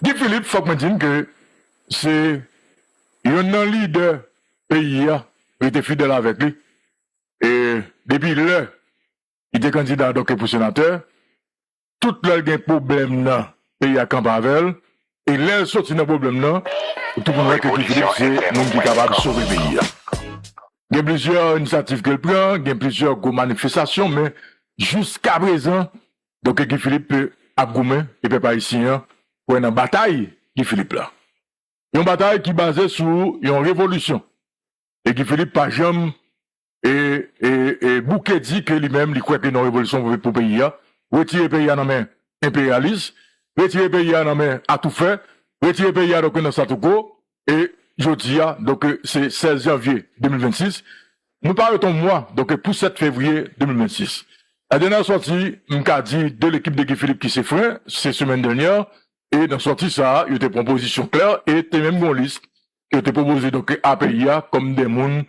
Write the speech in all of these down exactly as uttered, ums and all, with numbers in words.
Guy Philippe, fòk mwen di n ke se yonn nan lidè peyi a, rete fidèl avèk li. E depi lè li te kandida, donk, pou senatè, tout lè l gen pwoblèm nan, peyi a kanpe avè l. E lè l soti nan pwoblèm nan, tout moun wè ke Guy Philippe se moun ki kapab sove peyi a. Gen plizyè inisyativ ke l pran, gen plizyè gwo manifestasyon, men jiskaprezan, donk, Guy Philippe ap goumen, e pèp ayisyen an kwè nan batay Guy Philippe la. Yon batay ki baze sou yon revolisyon. E Guy Philippe pa janm e, e, e bouke di ke li menm li kwè ke nan revolisyon pou, pou peyi a, retire peyi a nan men enperyalis, retire peyi a nan men atoufè, retire peyi a donk nan statu quo, e jodi a, donk se sèz janvye de mil vennsis, nou pa ret yon mwa, donk pou sèt fevriye de mil vennsis. La dènyè sòti, m ka di, de lekip de Guy Philippe ki se Fren, se semèn dènyè, e nan sòti sa a, yo te pran pozisyon klè, e te menm gon lis ke yo te pwopoze, donk, a peyi a kòm de moun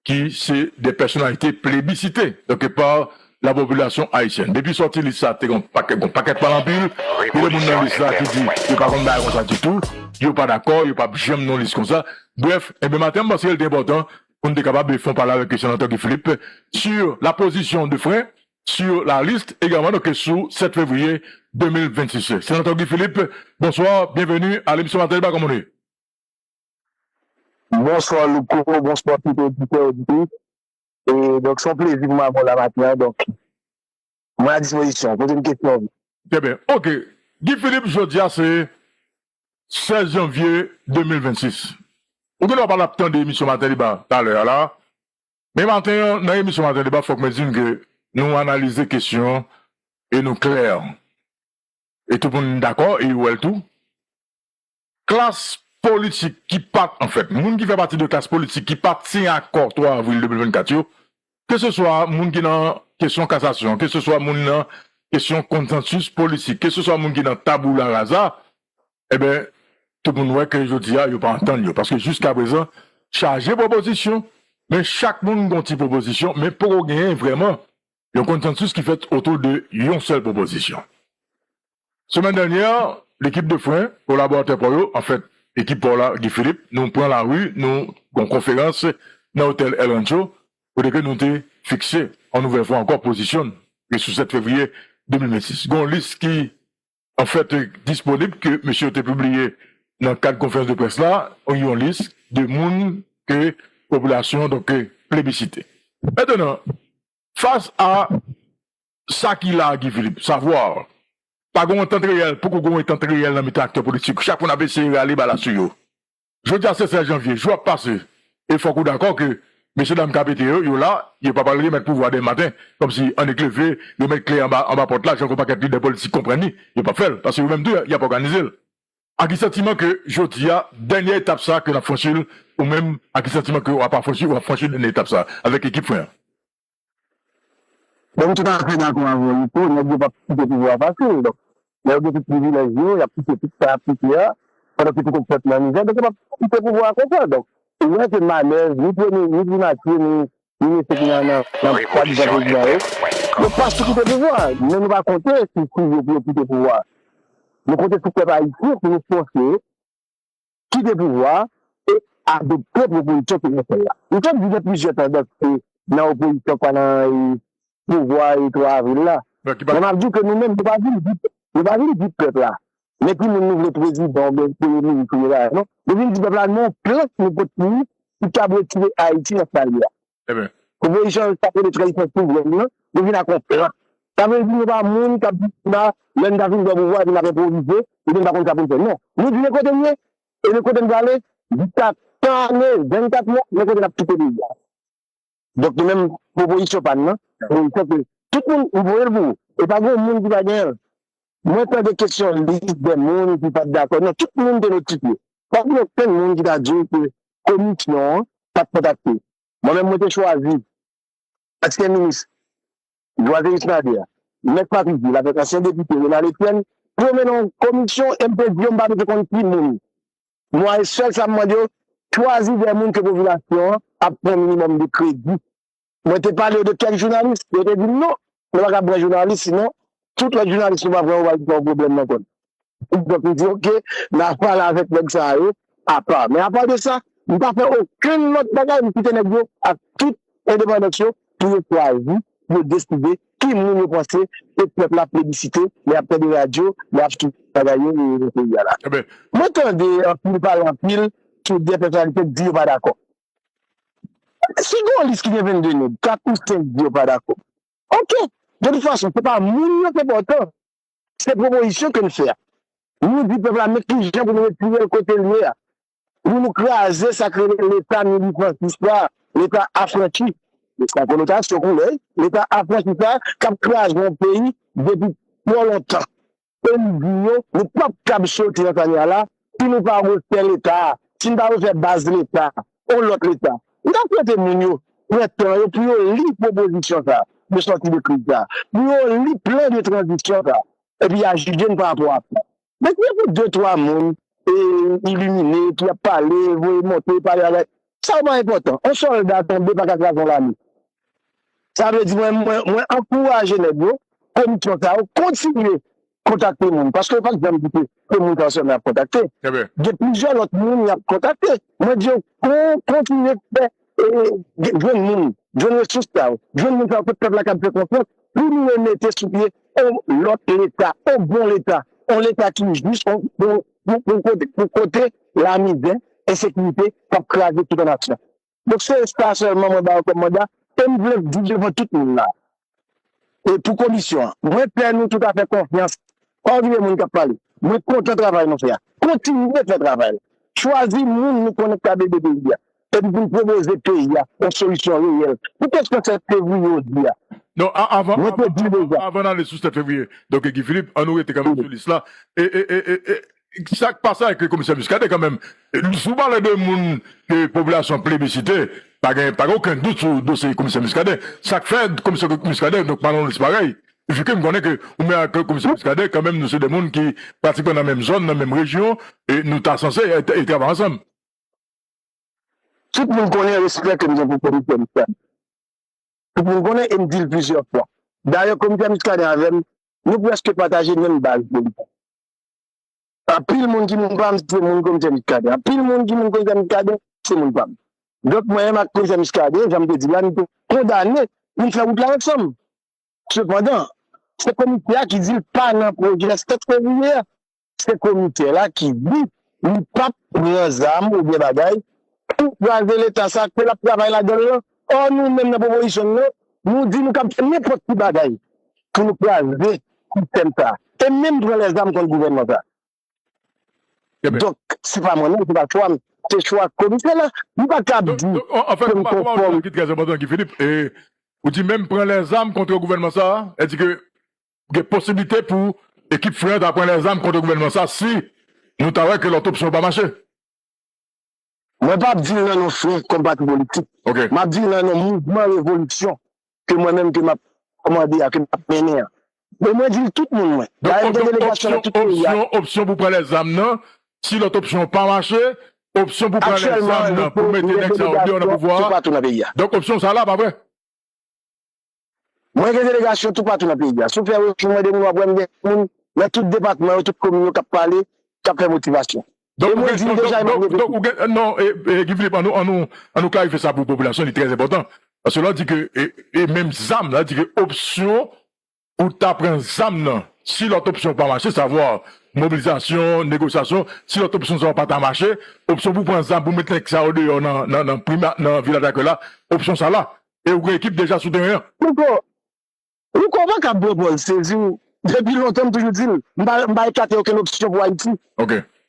ki se de pèsonalite plebisite, donk, pa la popilasyon ayisyèn. Depi sòti lis sa, te gon pakèt, gon pakèt pale anpil, gen de moun nan lis la ki di yo pa konn bagay konsa ditou, yo pa dakò, yo p ap janm nan lis konsa. Brèf, enben, maten an, m panse ke l te enpòtan pou n te kapab fè yon pale avèk senatè Guy Philippe sur la position de Fren sur la liste également, donk, sou sèt fevriye de mil vennsis. Senatè Guy Philippe, bonswa, byenveni a lemisyon Maten Deba, kòman w ye? Bonswa Louko, bonswa tout oditè, oditris. E donk se yon plezi pou m avè w la maten an, donk mwen a dispozisyon, poze m kesyon. Trè byen. Ok. Guy Philippe, jodi a se sèz janvye de mil vennsis. Ou gen dwa pa t ap tande emisyon Maten Deba talè a la. Men maten an, nan emisyon Maten Deba, fòk mwen di n ke nou analize kesyon an e nou klè. E tout moun dakò, e yo wè l tou. Klas politik ki pa t, anfèt, moun ki fè pati de klas politik ki pa t siyen akò twa avril de mil vennkat yo, keseswa moun ki nan kesyon kasasyon, keseswa moun nan kesyon konsansis politik, keseswa moun ki nan tabula rasa, enben, tout moun wè ke jodi a, yo pa antann yo. Paske jiskaprezan, chaje pwopozisyon, men chak moun gon ti pwopozisyon, men poko genyen vrèman yon konsansis ki fèt otou de yon sèl pwopozisyon. Semèn dènyè, lekip de Fren, kolaboratè pa w yo, anfèt, ekip pa w la, Guy Philippe, nou pran lari, nou gon konferans nan otèl El Rancho, kote ke nou te fikse, yon nouvèl fwa ankò, pozisyon n, e sou sèt fevriye de mil vennsis. Gon lis ki, anfèt, disponib, ke mesye yo te pibliye nan kad konferans de près la, yon lis de moun ke popilasyon, donk, plebisite. Mentnan, fas a sa ki la a, Guy Philippe, savwa, pa gen yon antant reyèl, poko gen yon antant reyèl nan mitan aktè politik. Chak moun ap eseye rale bal asou yo. Jodi a se sèz janvye, jou ap pase. E fòk ou dakò ke mesye dam k ap ete yo, yo la, yo pa pral remèt pouvwa a demen maten, kòmsi annik leve, yo met kle anba, anba pòt la, jan yon pakèt lidè politik konprann li, yo p ap fè l, paske yo menm tou, y ap òganize l. Ak yon santiman ke jodi a, dènyè etap sa a ke n ap franchi l, ou menm, ak yon santiman ke w ap franchi, w ap franchi dènyè etap sa a, avèk ekip Fren an. Donk, m toutafè dakò avè w, Louko, nèg yo p ap kite pouvwa a fasil. Donk, lè yo gen tout privilèj yo, y ap kite tout sa y ap kite a, pandan ke poko pèp nan mizè, donk yo p ap kite pouvwa a konsa. Donk, ou wè ke manèv, ni premye, ni primati, ni, ni mesye ki nan, nan, nan swadizan prezidan yo, yo pa sou kite pouvwa a. Men nou pa konte sou, sou yo pou yo kite pouvwa a. Nou konte sou pèp ayisyen pou nou fòse kite pouvwa a e adopte pwopozisyon ke nou fè a. M konn di gen plizyè tandans ke nan opozisyon k pa nan, e, pouvwa a e twa avril la. Men m ap di w ke nou menm, nou pa vin di, nou pa vin di pèp la, men ki moun nou vle prezidan oubyen premye minis oubyen bagay, non. Nou vin di pèp la, nou yon plan nou pote pou li ki kab retire Ayiti nan sa l ye a. Opozisyon an sa k rele tranzisyon souvrèn nan, nou vin ak yon plan. Sa vle di nou pa moun k ap di, lè n ta fin pran pouvwa a, epi n ap enpwovize, epi n pa konn sa pou n fè. Non. Nou di men kote n ye, e men kote n prale, jiska san ane, vennkat mwa, men kote n ap kite peyi a. Donk, nou menm, pwopozisyon pa n nan, pwopozisyon ke tout moun, m voye l pou ou. E pa gen yon moun ki pa genyen l. Mwen tande kesyon lis de moun ki pa t dakò. Non, tout moun te notifye. Pa gen okenn moun ki ta di w ke komisyon an pa t kontakte. Mwen menm, mwen te chwazi ansyen minis Joiséus Nader, Mèt Patrick Gilles, avèk ansyen depite Renald Etienne, pou yo mennen yon komisyon e m te di yo m pa bezwen konn ki moun. Mwen, sèl sa m mande yo, chwazi de moun ke popilasyon an ap pran minimòm de kredi. Mwen te pale yo de kèk jounalis, yo te di m non, nou pa ka pran jounalis, sinon tout lòt jounalis nou pa pran yo pral gen yon pwoblèm nan kò n. Donk, m di, oke, n a pale avèk nèg sa yo apa. Men apa de sa, m pa fè okenn lòt bagay, m kite nèg yo ak tout endepandans yo pou yo chwazi, pou yo deside ki moun yo panse ke pèp la plebisite, lè y ap tande radyo, lè y ap swiv bagay yo nan peyi a la. Mwen tande anpil pale anpil sou de pèsonalite k di yo pa dakò. Si gen yon lis ki gen vennde nèg, kat ou senk di yo pa dakò. Oke, de tout fason, se pa moun yo ki enpòtan. Se pwopozisyon ke n fè a. Nou di pèp la, men kijan pou nou retire l kote l ye a. Pou nou kraze sa k rele Leta militaris la, Leta afranchi. Sa konotasyon koulè, Leta afranchi sa, k ap kraze yon peyi depi twò lontan. E m di yo, nou p ap kab soti nan tanya la, si nou pa refè Leta a, si n pa refè baz Leta a, yon lòt Leta. M ta swete moun yo pran tan yo pou yo li pwopozisyon sa a, de sòti de kriz sa a, pou yo li plan de tranzisyon sa a, epi y a jije n pa rapò a sa. Men si se pou de twa moun, e, ilimine, ki ap pale, voye monte, pale bagay, sa yo pa enpòtan. Yon sòlda tonbe pa ka kraze yon lame. Sa vle di, mwen, mwen, mwen ankouraje nèg yo, komisyon sa yo, kontinye kontakte moun. Paske yo pa t janm di ke se moun sa yo sèlman y ap kontakte. Gen plizyè lòt moun y ap kontakte. Mwen di yo, kon-, kontinye fè, e, jwenn moun, jwenn resous sa yo, jwenn moun sa yo, ke pèp la kab fè konfyans, pou nou remete sou pye yon lòt Leta, yon bon Leta, yon Leta ki jis, yon, yon, yon, yon kote, yon kote lamizè, ensekirite, k ap kraze tout yon nasyon. Donk, se sa sèlman mwen ba yo kòm manda, e m vle di devan tout moun la, e pou komisyon an, mwen fè nou toutafè konfyans. Pa okipe moun k ap pale. Mwen kontan travay nou fè a. Kontinye fè travay la. Chwazi moun nou konnen k ka ede peyi a. Epi pou n pwopoze peyi a yon solisyon reyèl. Pou kesyon sèt fevriye ou di a. Non, a- avan, Mwen te avan, di avan, deja. Avan n ale sou sèt fevriye, donk, Guy Philippe, an nou rete kanmenm sou lis la. E, e, e, e, e, sa k pase ak komisè Muscadin kanmenm? E, si w pale de moun ke popilasyon an plebisite, pa gen, pa gen okenn dout sou dosye komisè Muscadin. Sa k fè komisè Muscadin, donk, pa nan lis parèy. Vu ke m konnen ke ou menm ak komisè Muscadin, kanmenm, nou se de moun ki pratikman nan menm zòn, nan menm rejyon, e nou ta sanse e, e travay ansanm. Tout moun konnen respè ke m gen pou komisè Muscadin. Tout moun konnen e m di l plizyè fwa. Dayè, komisè Muscadin avè m, nou prèske pataje menm baz politik. Anpil moun ki moun pa m, se moun komisè Muscadin. Anpil moun ki moun komisè Muscadin, se moun pa m. Donk, mwen menm ak komisè Muscadin, jan m te di la, nou te kondane pou n fè wout la ansanm. Sepandan, se komite a ki di l pa nan pwojè sèt fevriye a. Se komite la ki di li p ap pran zam oubyen bagay pou kraze Leta sa ke l ap travay ladan l lan. Ò, nou menm nan pwopozisyon n nan, nou di nou kab fè nenpòt ki bagay pou nou kraze sistèm sa a. E menm pran lèzam kont gouvènman sa a. Donk, se pa mwen menm, se pa chwa m, se chwa komite la. M pa kab di ke m konfòm. Donk, donk, an, an fèt, ou ba, ou ba yon ki trè enpòtan, Guy Philippe, e, ou di menm pran lèzam kont gouvènman sa a, e di ke gen posiblite pou ekip Frè an ta pran lèzam kont gouvènman sa a si nou ta wè ke lòt opsyon pa mache. Mwen p ap di l nan non Frè kòm pati politik. M ap di l nan non mouvman revolisyon ke mwen menm ke m ap kòmande a, ke m ap mennen an. E mwen di l tout moun mwen. Dayè, m gen delegasyon nan tout peyi a. Opsyon, opsyon pou pran lèzam nan, si lòt opsyon pa mache, opsyon pou pran lèzam nan, pou mete nèg sa yo deyò nan pouvwa a. Donk, opsyon sa la pa vre. Mwen gen delegasyon toupatou nan peyi a. Si w fè rechèch, mwen de moun w ap wè m gen moun nan tout depatman yo, tout komin yo k ap pale, k ap fè motivasyon. E mwen di l deja, e m ap repete. Donk, ou gen, non, e, e, Guy Philippe, an nou, an nou, an nou klarifye sa pou popilasyon, li trè enpòtan. Paske lè w di ke, e, e menm zam, lè w di ke opsyon pou ta pran zam nan, si lòt opsyon pa mache, savwa mobilizasyon, negosyasyon, si lòt opsyon sa yo pa ta mache, opsyon pou pran zam, pou met nèg sa yo deyò nan, nan, nan prima-, nan Vilaj Lakè la, opsyon sa la. E ou gen ekip deja sou teren an. Louko, Louko, ou pa ka pran pòz sezi w. Depi lontan, m toujou di l, m pa, m pa ekate okenn opsyon pou Ayiti.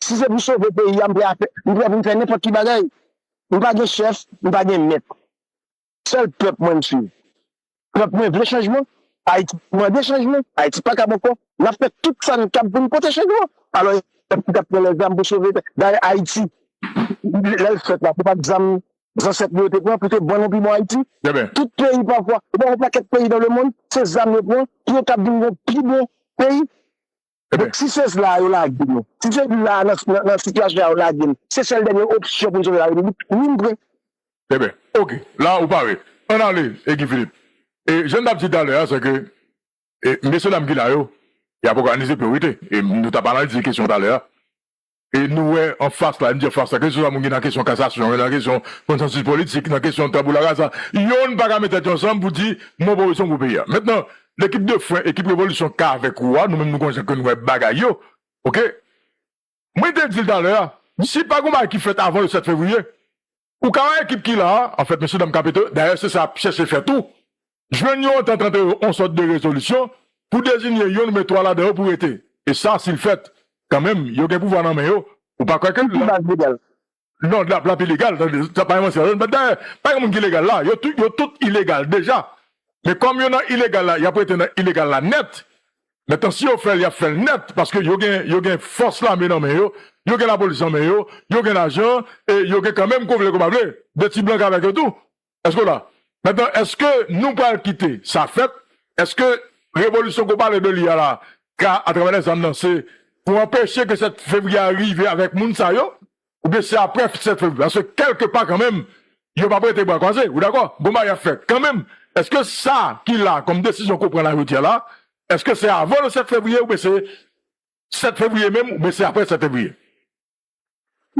Si se pou sove peyi a, m prè a fè, m prè pou m fè nenpòt ki bagay. M pa gen chèf, m pa gen mèt. Sèl pèp mwen m swiv. Pèp mwen vle chanjman. Ayiti mande chanjman. Ayiti pa kab ankò. N ap fè tout sa n kab pou n pote chanjman. Alò, e pèp ki t ap pran lèzam pou sove tè. Dayè, Ayiti, lè l fèt la, se pa t zam zansèt nou yo te pran pou te ban nou pi bon Ayiti. Tout peyi pafwa, e pa yon pakèt peyi dans le monde, se zam yo pran pou yo kab vin yon pi bon peyi. Donk, si se la yo lage nou, si se la nan, nan, nan sitiyasyon a yo lage n, se sèl dènye opsyon pou n sove larepiblik, wi, m prè. Ebyen, oke, la ou pare. Ann ale, e Guy Philippe. E jan n t ap di talè a, se ke, e, mesye dam ki la yo, Y ap òganize priyorite. E nou t ap analize kesyon talè a. E nou wè anfas la, m di anfas la, kesyon sa moun gen nan kesyon kasasyon, nan kesyon konsansis politik, nan kesyon tabula rasa, yonn pa ka met tèt yo ansanm pou di, mwen opozisyon pou peyi a. Mentnan, lekip de fren, ekip revolisyon k avèk ou a, nou menm nou konn jan ke nou wè bagay yo, oke? Mwen te di l talè a, si pa gen bagay ki fèt avan le sèt fevriye, ou ka wè ekip ki la a, anfèt, mesye dam k ap ete, dayè, se sa y ap chèche fè tou, jwenn yon antant ant yo, yon sòt de rezolisyon, pou deziye yonn oubyen twa ladan yo pou rete. E sa, si l fèt, kanmenm, yo gen pouvwa nan men yo, ou pa kwè ke... Ki baz legal? Non, la, la pi legal, tande, sa pa yon ansyen, dayè, pa gen moun ki legal la, yo tout, yo tout ilegal deja. Men kòm yo nan ilegal la, y ap rete nan ilegal la nèt. Mentnan, si yo fè l, y ap fè l nèt, paske yo gen, yo gen fòs lame nan men yo, yo gen lapolis nan men yo, yo gen lajan, e yo gen kanmenm, ko vle ko pa vle, de ti blan k avèk yo tou. Èske w la? Mentnan, èske nou pral kite sa fèt? Èske revolisyon ke w pale de li a la, ka, atravè lèzam nan, se pou anpeche ke sèt fevriye a rive avèk moun sa yo? Oubyen se apre sèt fevriye? Paske kèlkepa kanmenm, yo p ap rete bra kwaze, ou dakò? Gon bagay ap fèt kanmenm. Èske sa ki la kòm desizyon ke w pran la jodi a la, èske se avan le sèt fevriye oubyen se sèt fevriye menm oubyen se apre sèt fevriye?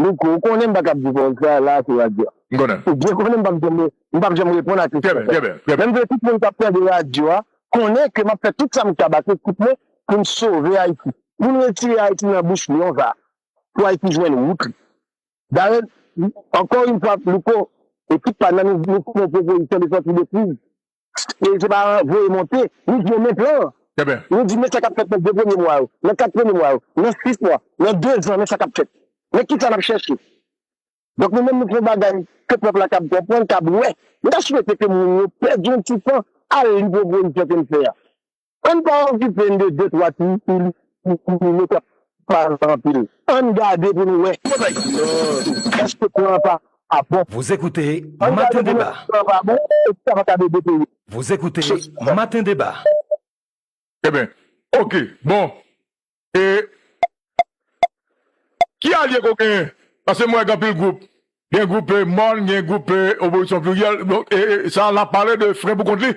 Louko, ou konnen m pa kab di pawòl sa la sou radyo a. M konnen. Ou byen konnen m p ap janm, m p ap janm reponn a kesyon sa. Trè byen, trè byen, trè byen. Men m vle tout moun k ap tande radyo a konnen ke m ap fè tout sa m kab ak ekip mwen pou n sove Ayiti. Pou n retire Ayiti nan bouch lyon sa a. Pou Ayiti jwenn wout li. Dayè, ankò yon fwa, Louko, ekip pa n nan, nou, nou fè yon pwopozisyon de sòti de kriz. E se pa voye monte, nou di yo men plan an. Trè byen. Nou di men sa k ap fèt nan de premye mwa yo, nan kat premye mwa yo, nan sis mwa, nan dezan, men sa k ap fèt. Men kisa n ap chèche. Donk nou menm nou fè yon bagay ke pèp la kab konprann, kab wè. M ta swete ke moun yo pèdi yon ti tan al li pwopozisyon ke n fè a. Ann pa okipe n de de twa ti militè pa anpil. Ann gade pou nou wè. Èske plan an pa, pa bon? Vous écoutez Ann gade Matin pou nou wè Débat. Si plan an pa bon, e sa pa ka ede peyi. Vous écoutez Matin Débat. Trè byen. Oke. Bon. E ki alye ke w genyen? Paske m wè gen anpil gwoup. Gen gwoup, e, mòn, gen gwoup, e, opozisyon pliryèl. Donk, e, e, sa, n ap pale de fren pou kont li.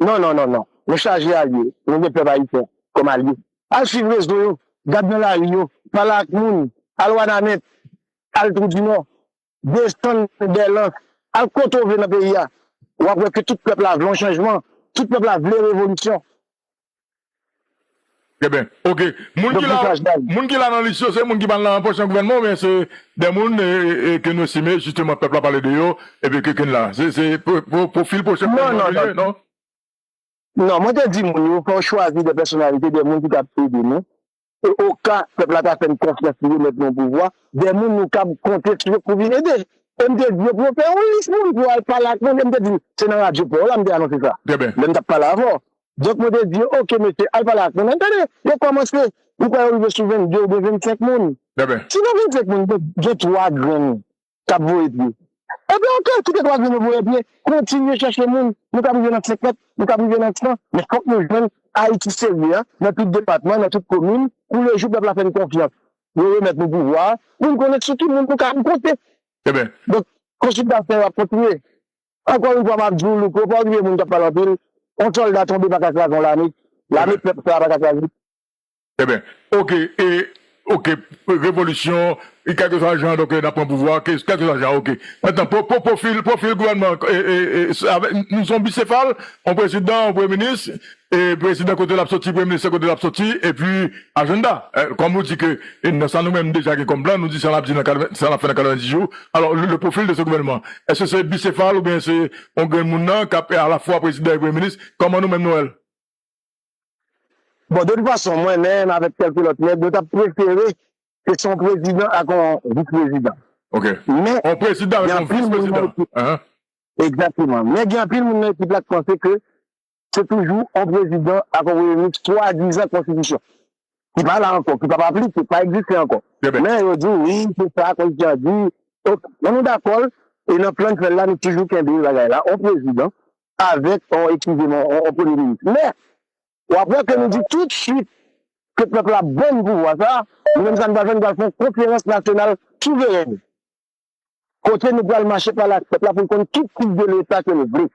Non, non, non, non. Nou chaje alye. Nou gen pèp ayisyen kòm alye. Al swiv rezo yo, gad nan lari yo, pale ak moun, al Wanament, al Twou di Nò, desann Dèlans, al kote w vle nan peyi a. W ap wè ke tout pèp la vle yon chanjman, tout pèp la vle revolisyon. Trè byen. Oke. Moun ki la, moun ki la nan lis yo, se moun ki pa nan pwochen gouvènman oubyen se de moun, e, e, e, ke nou estime, jisteman, pèp la pale de yo, epi ke, ke n la. Se, se pwo-, pwo-, pwofil pwochen gouvènman yo ye, non? Non, mwen te di moun yo, fò w chwazi de pèsonalite, de moun ki kab ede nou. E oka pèp la ta fè n konfyans pou remèt nou pouvwa, de moun nou kab konte sou yo pou vin ede. E m te di yo pou yo fè yon lis moun pou al pale ak moun, e m te di, se nan radyo pa w la m te anonse sa. Trè byen. Lè m t ap pale avè w. Donk, mwen te di yo, oke, mesye, al pale ak moun. Tande, yo kòmanse, m kwè yo rive sou vennde oubyen vennsenk moun. Trè byen. Si nan vennsenk moun, gen, gen twa grenn k ap voye pye. Ebyen, oke, kite twa grenn yo voye pye, kontinye chèche moun. Nou kab rive nan senkant, nou kab rive nan san, men fòk nou jwenn Ayiti serye a, nan tout depatman, nan tout komin, pou le jou pèp la fè n konfyans, yo remèt nou pouvwa a, pou n konnen sou ki moun nou kab konte. Trè byen. Donk, konsiltasyon yo ap kontinye. Ankò yon fwa, m ap di w, Louko, pa okipe moun k ap pale anpil. Yon sòlda tonbe pa ka kraze yon lame. Lame pèp sa a pa ka kraze. Trè byen. Oke, e, oke, revolisyon, e kèlkeswa jan, donk, n ap pran pouvwa, kè-, kèlkeswa jan, oke. Mentnan, pwo-, pwo-, pwofil, pwofil gouvènman, e, e, e, s-, avè-, n-, n-, se yon bisefal, yon prezidan, yon premye minis, e prezidan kote l ap soti, premye minis kote l ap soti, epi ajanda. E, kòm ou di ke, e, nan sa nou menm nou deja gen kòm plan, nou di sa n ap di nan katrèven, sa n ap fè nan katrèvendis jou. Alò, le, le profil de ce gouvernement, èske se bisefal oubyen se yon grenn moun nan k ap alafwa prezidan e premye minis? Kòman nou menm nou wè l? Bon, de tout fason, mwen menm avèk kèlke lòt nèg, nou t ap prefere ke se yon prezidan ak yon vis prezidan. Ok. Men, yon prezidan avèk yon vis prezidan. Egzakteman. Men gen anpil moun nan ekip la ki panse ke se toujou yon prezidan ak yon premye minis swadizan konstitisyon. Ki pa la ankò, ki p ap aplike, ki pa egziste ankò. Men yo di, wi, se sa, konstitisyon an di. Ok, men nou dakò l, e nan plan n fè l la, nou toujou kenbe bagay la, yon prezidan avèk, yon, eskize m, yon, yon premye minis. Men, w ap wè ke nou di toutswit ke pèp la ban n pouvwa sa a, nou menm sa nou pral fè, nou pral fè yon konferans nasyonal souverèn. Kote nou pral mache pale ak pèp la pou n konn ki tip de leta ke nou vle.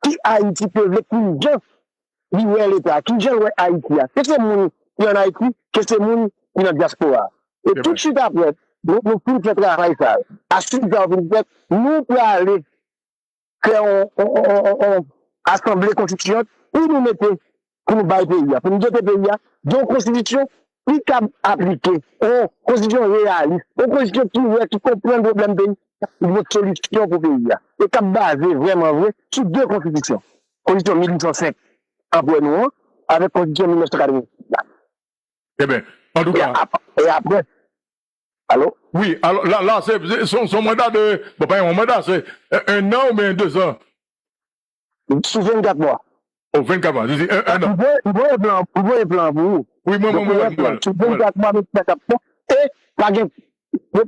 Ki Ayiti ke vle, ki jan li wè Leta, kijan l wè Ayiti a. Ke se moun ki ann Ayiti, ke se moun ki nan dyaspora. E toutswit apre, nou, nou fin fè travay sa yo. Asiz sa yo fin fèt, nou prale fè yon, yon, yon, yon, yon asanble konstitiyant pou nou mete, pou nou bay peyi a, pou nou dote peyi a de yon konstitisyon ki kab aplike, yon konstitisyon reyalis, yon konstitisyon ki wè, ki konprann pwoblèm peyi a, ki pot solisyon pou peyi a. E k ap baze vrèman vre sou de konstitisyon. Konstitisyon mil uit san senk anperè nou an, avèk konstitisyon mil nèf san katrevensis la. Eben, antouka. E apre, alo? Wi, alò, la, la se se yon manda de, bon, pa yon manda, se ennan oubyen dezan? Sou vennkat mwa. O, vennkat mwa, se di ennan. M voye plan pou ou. Wi, mwen, mwen, mwen. Sou vennkat mwa, men sa k ap fèt. E pa gen,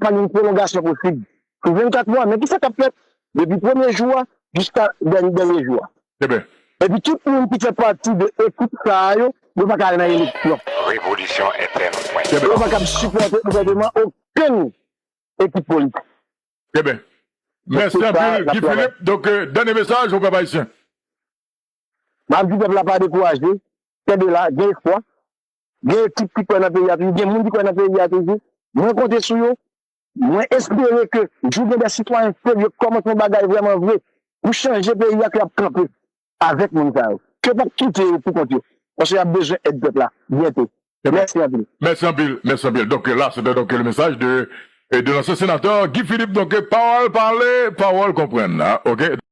pa gen pwolongasyon posib. Sou vennkat mwa, men ki sa k ap fèt depi premye jou a jiska dènye jou a. Eben. Epi tout moun ki fè pati de ekip sa a yo, yo pa ka al nan eleksyon. Revolisyon entèn. Yo pa ka sipòte gouvènman okenn ekip politik. Eben. Mèsi anpil, Guy Philippe. Donk, dènye mesaj pou pèp ayisyen. M ap di pèp la pa dekouraje, kenbe la, gen espwa. Gen ekip ki kwè nan peyi a toujou, gen moun ki kwè nan peyi a toujou. Mwen konte sou yo. Mwen espere ke jou gen de sitwayen serye k kòmanse yon bagay vrèman vre pou chanje peyi a, ke y ap kanpe avèk moun sa yo. Ke yo p ap kite yo pou kont yo. Paske y ap bezwen èd pèp la byento. Mèsi anpil. Mèsi anpil, mèsi anpil. Donk la, se te donk le mesaj de, de l'ancien sénateur Guy Philippe. Donk, pawòl pale, pawòl konprann. Oke.